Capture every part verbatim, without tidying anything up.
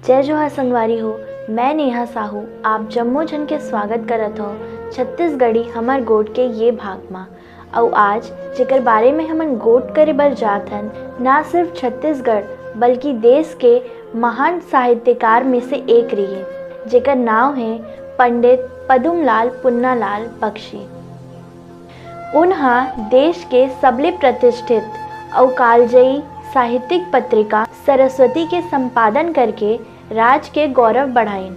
जय जोहार संगवारी हो, मैं नेहा साहू आप जम्मो झन के स्वागत करत हौं छत्तीसगढ़ी हमर गोठ के ये भाग मा। अउ आज जेकर बारे में हमन गोठ करे बर जात हन, ना सिर्फ छत्तीसगढ़ बल्कि देश के महान साहित्यकार में से एक रहिन, जेकर नाव है पंडित पदुमलाल पुन्नालाल बख्शी। उनहा देश के सबले प्रतिष्ठित अउ कालजयी साहित्यिक पत्रिका सरस्वती के संपादन करके राज के गौरव बढ़ाइन।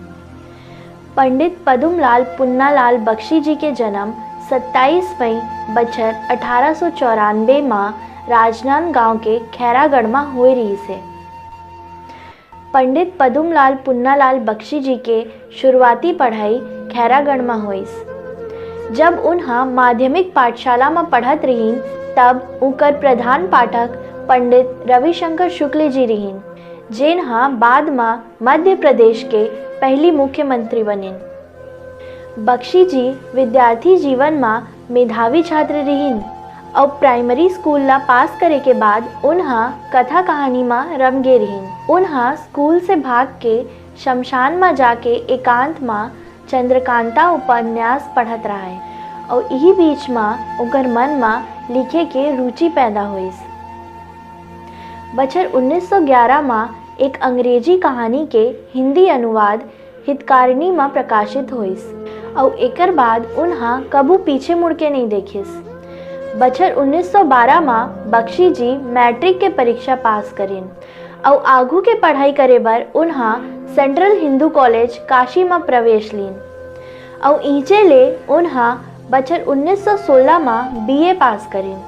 पंडित पदुमलाल पुन्नालाल बख्शी जी के जन्म सत्ताईस मई बछर अठारह सौ चौरानबे मा राजनांदगांव के खैरागढ़ मा होए रिहिस हे। पंडित पदुमलाल पुन्नालाल बख्शी जी के शुरुआती पढ़ाई खैरागढ़ मा होइस। जब उनहा माध्यमिक पाठशाला मा पढ़त रिहिन, तब उकर प्रधान पाठक पंडित रविशंकर शुक्ल जी रिहिन, जेन हा बाद मा मध्य प्रदेश के पहली मुख्यमंत्री बनिन। बख्शी जी विद्यार्थी जीवन मा मेधावी छात्र रिहिन अउ प्राइमरी स्कूल ला पास करे के बाद उनहा कथा कहानी मा रम गे रिहिन। उनहा स्कूल से भाग के शमशान मा जाके एकांत मा चंद्रकांता उपन्यास पढ़त रहय अउ इही बीच मा उकर मन मा लिखे के रुचि पैदा होइस। बछर उन्नीस सौ ग्यारह मा एक अंग्रेजी कहानी के हिंदी अनुवाद हितकारिणी मा प्रकाशित होइस अउ एकर बाद उनहा कभू पीछे मुड़ के नइ देखिस। बछर उन्नीस सौ बारह मा बख्शी जी मैट्रिक के परीक्षा पास करिन अउ आघू के पढ़ाई करे बर उनहा सेंट्रल हिंदू कॉलेज काशी मा प्रवेश लीन अउ इहिंचे ले उनहा बछर उन्नीस सौ सोलह मा बीए पास करिन।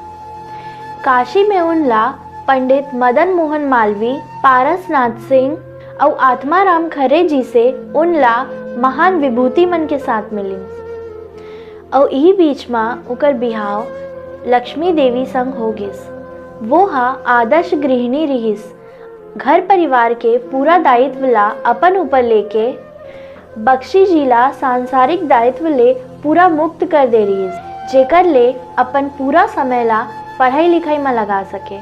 काशी में उनला पंडित मदन मोहन मालवीय, पारसनाथ सिंह अउ आत्माराम खरे जी से उनला महान विभूति मन के साथ मिलिन। अउ इही बीच मा उकर बिहाव लक्ष्मी देवी संग हो गिस। वो हा आदर्श गृहिणी रिहिस। घर परिवार के पूरा दायित्व ला अपन ऊपर लेके बख्शी जी ला सांसारिक दायित्व ले पूरा मुक्त कर दे रिहिस, जेकर ले अपन पूरा समय ला पढ़ाई लिखाई म लगा सके।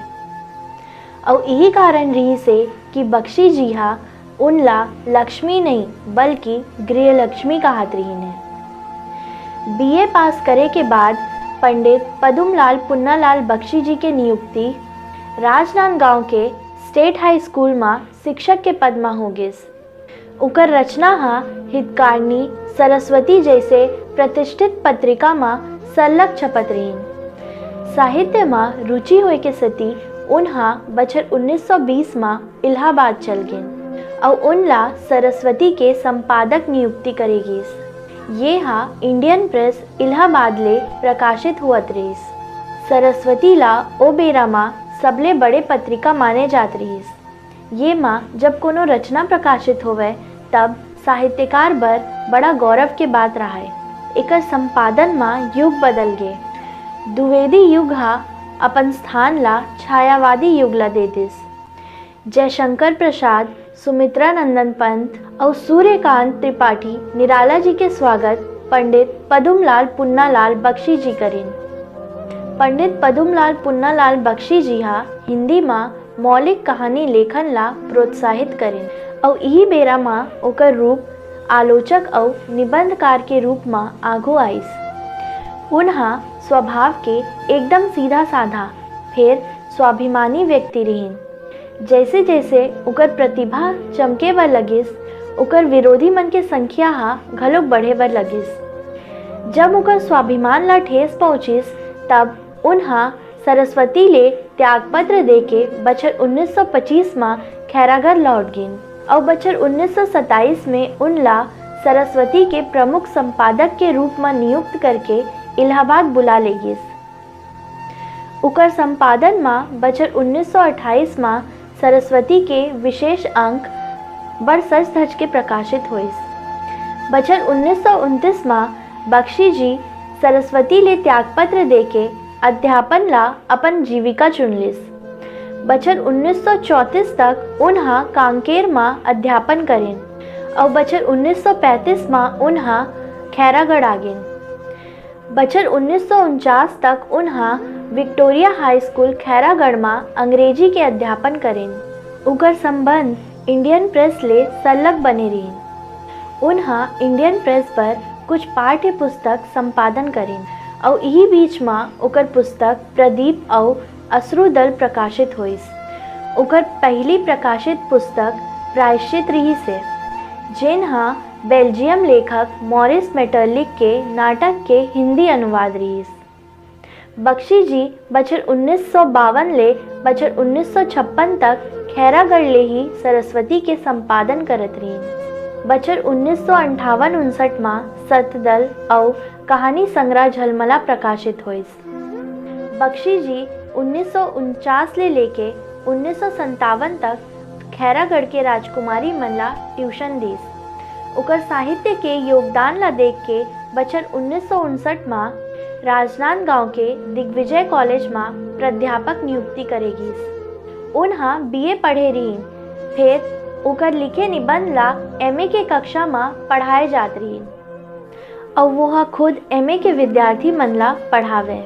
अउ इही कारण रिहिस हे कि बख्शी जी हा उनला लक्ष्मी नहीं, बल्कि गृहलक्ष्मी कहत रिहिन हे। बीए पास करे के बाद पंडित पदुमलाल पुन्नालाल बख्शी जी के नियुक्ति राजनांदगांव के स्टेट हाई स्कूल म शिक्षक के पद म हो गिस। उकर रचना ह हितकारिणी, सरस्वती जैसे प्रतिष्ठित पत्रिका म सरलग छपत रिहिन। साहित्य म रुचि होए के सेती उन ह बछर उन्नीस सौ बीस म इलाहाबाद चल गेन अउ उन ला सरस्वती के संपादक नियुक्ति करे गीस। ये ह इंडियन प्रेस इलाहाबाद ले प्रकाशित होवत रिहिस। सरस्वती ला ओ बेरा म सबले बड़े पत्रिका माने जात रिहिस। ये म जब कोनो रचना प्रकाशित होवय, तब साहित्यकार बर बड़ा गौरव के बात राहय। एकर संपादन म युग बदल गे। द्विवेदी युग ह अपन स्थान ला छायावादी युग ला दे दिस। जयशंकर प्रसाद, सुमित्रा नंदन पंत अउ सूर्यकांत त्रिपाठी निराला जी के स्वागत पंडित पदुमलाल पुन्नालाल बख्शी जी करिन। पंडित पदुमलाल पुन्नालाल बख्शी जी ह हिंदी म मौलिक कहानी लेखन ला प्रोत्साहित करिन अउ इही बेरा म ओकर रूप आलोचक अउ निबंधकार के रूप म आघू आइस। उन ह स्वभाव के एकदम सीधा-साधा, फेर स्वाभिमानी व्यक्ति रिहिन। जैसे-जैसे उकर प्रतिभा चमके बर लगिस, उकर विरोधी मन के संख्या ह घलोक बढ़े बर लगिस। जब उकर स्वाभिमान ला ठेस पहुंचिस, तब उन ह सरस्वती ले त्यागपत्र देके बछर उन्नीस सौ पच्चीस म खैरागढ़ लौट गिन अउ बछर उन्नीस सौ सत्ताईस में उन ला सरस्वती के प्रमुख संपादक के रूप म नियुक्त करके इलाहाबाद बुला ले गिस। उकर संपादन म बछर उन्नीस सौ अट्ठाईस म सरस्वती के विशेष अंक बड़ सज धज के प्रकाशित होइस। बछर उन्नीस सौ उनतीस म बख्शी जी सरस्वती ले त्यागपत्र देके अध्यापन ला अपन जीविका चुन लिस। बछर उन्नीस सौ चौंतीस तक उन ह कांकेर म अध्यापन करिन अउ बछर उन्नीस सौ पैंतीस म उन ह खैरागढ़ आ गेन। बछर उन्नीस सौ उनचास तक उन ह विक्टोरिया हाई स्कूल खैरागढ़ म अंग्रेजी के अध्यापन करिन। उकर संबंध इंडियन प्रेस ले सरलग बने रहिन। उन ह इंडियन प्रेस बर कुछ पाठ्य पुस्तक संपादन करिन, अउ इही बीच म ओकर पुस्तक प्रदीप अउ असुरदल प्रकाशित होइस। ओकर पहिली प्रकाशित पुस्तक प्रायश्चित रिहिस हे, जेन ह बेल्जियम लेखक मॉरिस मेटर्लिक के नाटक के हिंदी अनुवाद रिहिस। बख्शी जी बछर उन्नीस सौ बावन ले बछर उन्नीस सौ छप्पन तक खैरागढ़ ले ही सरस्वती के संपादन करत रहिन। बछर उन्नीस सौ अंठावन उनसठ म सतदल अउ कहानी संग्रह झलमला प्रकाशित होइस। बख्शी जी उन्नीस सौ उनचास ले लेके उन्नीस सौ संतावन तक खैरागढ़ के राजकुमारी मन ला ट्यूशन दीस। ओकर साहित्य के योगदान ला देख के बछर उन्नीस सौ उनसठ म राजनांदगांव के दिग्विजय कॉलेज म प्राध्यापक नियुक्ति करे गीस। उन ह बीए पढ़े रहिन, फेर ओकर लिखे निबंध ला एमए के कक्षा म पढ़ाए जात रहिन, अउ वो ह खुद एमए के विद्यार्थी मन ला पढ़ावे।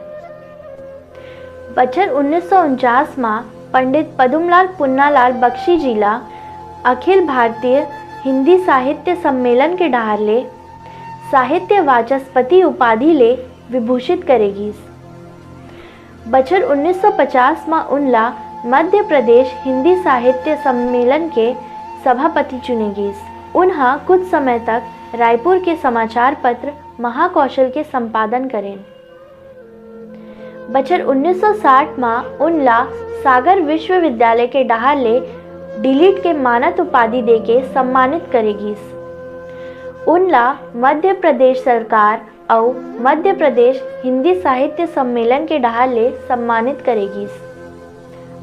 बछर उन्नीस सौ उनचास म पंडित पदुमलाल पुन्नालाल बख्शी जी ला अखिल भारतीय हिंदी साहित्य सम्मेलन के डहार ले साहित्य वाचस्पति उपाधि ले विभूषित करे गीस। बछर उन्नीस सौ पचास म उन ला मध्य प्रदेश हिंदी साहित्य सम्मेलन के सभापति चुने गीस। उन ह कुछ समय तक रायपुर के समाचार पत्र महाकौशल के संपादन करेन। बछर उन्नीस सौ साठ म उन ला सागर विश्वविद्यालय के डहार ले डीलिट के मानद उपाधि देके सम्मानित करे गीस। उन ला मध्य प्रदेश सरकार अउ मध्य प्रदेश हिंदी साहित्य सम्मेलन के डहार ले सम्मानित करे गीस।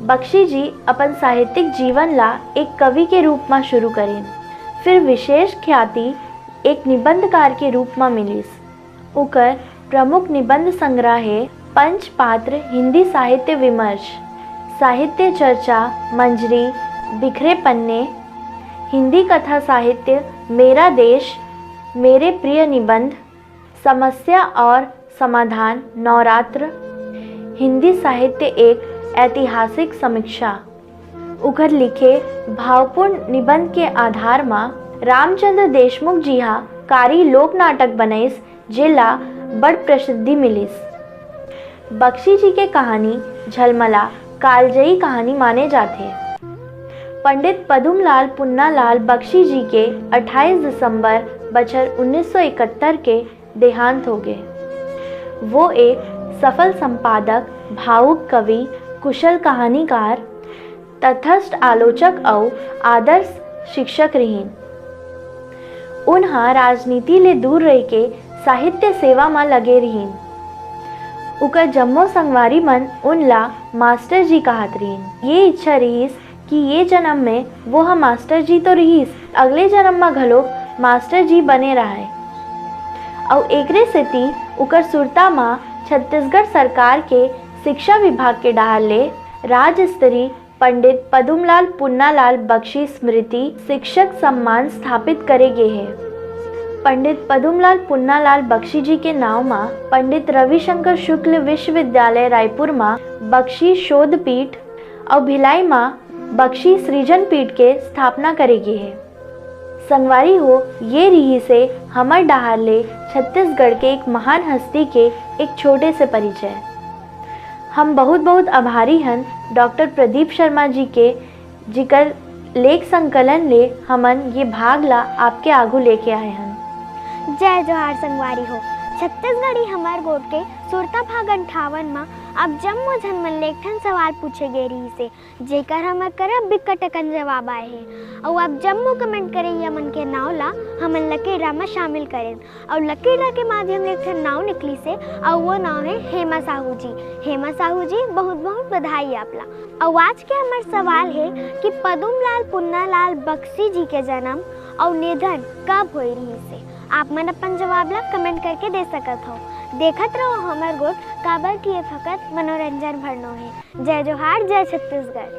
बख्शी जी अपन साहित्यिक जीवन ला एक कवि के रूप म शुरू करिन, फिर विशेष ख्याति एक निबंधकार के रूप म मिलिस। उकर प्रमुख निबंध संग्रह हे पंच पात्र हिंदी साहित्य विमर्श, साहित्य चर्चा, मंजरी, बिखरे पन्ने, हिंदी कथा साहित्य, मेरा देश, मेरे प्रिय निबंध, समस्या और समाधान, नवरात्र, हिंदी साहित्य एक ऐतिहासिक समीक्षा। उकर लिखे भावपूर्ण निबंध के आधार म रामचंद्र देशमुख जी हा कारी लोक नाटक बनइस, जेला बड़ प्रसिद्धि मिलिस। बख्शी जी के कहानी झलमला कालजयी कहानी माने जाथे। पंडित पदुमलाल पुन्नालाल बख्शी जी के अट्ठाईस दिसंबर बछर उन्नीस सौ इकहत्तर के देहांत होगे। वो एक सफल संपादक, भावुक कवि, कुशल कहानीकार, तटस्थ आलोचक अउ आदर्श शिक्षक रिहिन। उन ह राजनीति ले दूर रहिके साहित्य सेवा म लगे रिहिन। उकर जम्मो संगवारी मन उन ला मास्टर जी कहत रिहिन। ये इच्छा रिहिस कि ये जनम में वो ह मास्टर जी तो रिहिस, अगले जनम म घलोक मास्टर जी बने रहय। अउ एकरे सेती उकर सुरता म छत्तीसगढ़ सरकार के शिक्षा विभाग के डहार ले राज्य स्तरीय पंडित पदुमलाल पुन्नालाल बख्शी स्मृति शिक्षक सम्मान स्थापित करे गे हे। पंडित पदुमलाल पुन्नालाल बख्शी जी के नाव म पंडित रविशंकर शुक्ल विश्वविद्यालय रायपुर म बख्शी शोध पीठ अउ भिलाई म बख्शी सृजन पीठ के स्थापना करे गे हे। संगवारी हो, ये रिहिस हे हमर डहार ले छत्तीसगढ़ के एक महान हस्ती के एक छोटे से परिचय। हम बहुत बहुत आभारी हन डॉक्टर प्रदीप शर्मा जी के, जिकर लेख संकलन ले हमन ये भाग ला आपके आगू लेके आए हन। जय जोहार संगवारी हो। छत्तीसगढ़ी हमर गोठ के सुरता भाग अंठावन म आप जम्मो झन मन ले एक ठन सवाल पूछे गे रिहिस हे, जेकर हमर करा बिकट अकन जवाब आए हे। अउ आप जम्मो कमेंट करइया मन के नाव ला हमन लकीर ड्रा म शामिल करेन। अउ लकीर ड्रा के माध्यम ले एक ठन नाव निकलिस हे, अउ वो नाव हे हेमा साहू जी। हेमा साहू जी, बहुत बहुत बधाई आप ला। अउ आज के हमर सवाल हे कि पदुमलाल पुन्नालाल बख्शी जी के जन्म अउ निधन कब होए रिहिस हे? आप मन अपन जवाब ला कमेंट करके दे सकत हव। देखत रहो हमर गोठ, काबर कि ये फकत मनोरंजन भरनो हे। जय जोहार, जय छत्तीसगढ़।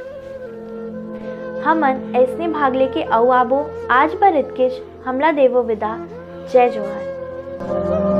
हमन अइसने भाग लेके अउ आबो। आज बर इतकेच, हमला देवो विदा। जय जोहार।